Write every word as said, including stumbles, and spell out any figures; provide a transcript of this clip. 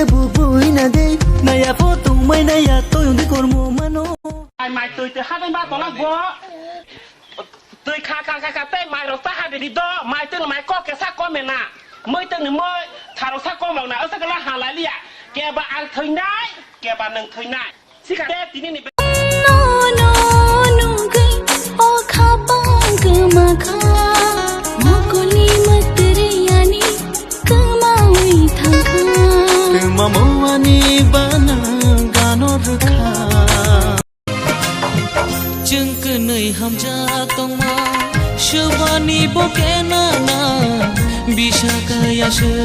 Bubui na de, naya pho tongmai naya toyong de kormo mano. Ai mai twi twi hadai ma tolak bo. Twi kha kha kha kha tei mai rok ta hadai di do, mai twi mai kok ke sa kom na. Moi twi moi tharo sa kom na, asa kala halai liya. Keba ang thwinai, keba nang thwinai. Sikha te tini ni No, no, nungwi o khapang kwma kha. Mukulni mwtwrwi ani kwmawi thang kha. Kwmamo ani bana gano rwkha. Chwng kwnwi hamjak tongma, swbani bo kenana, bisa kaya swk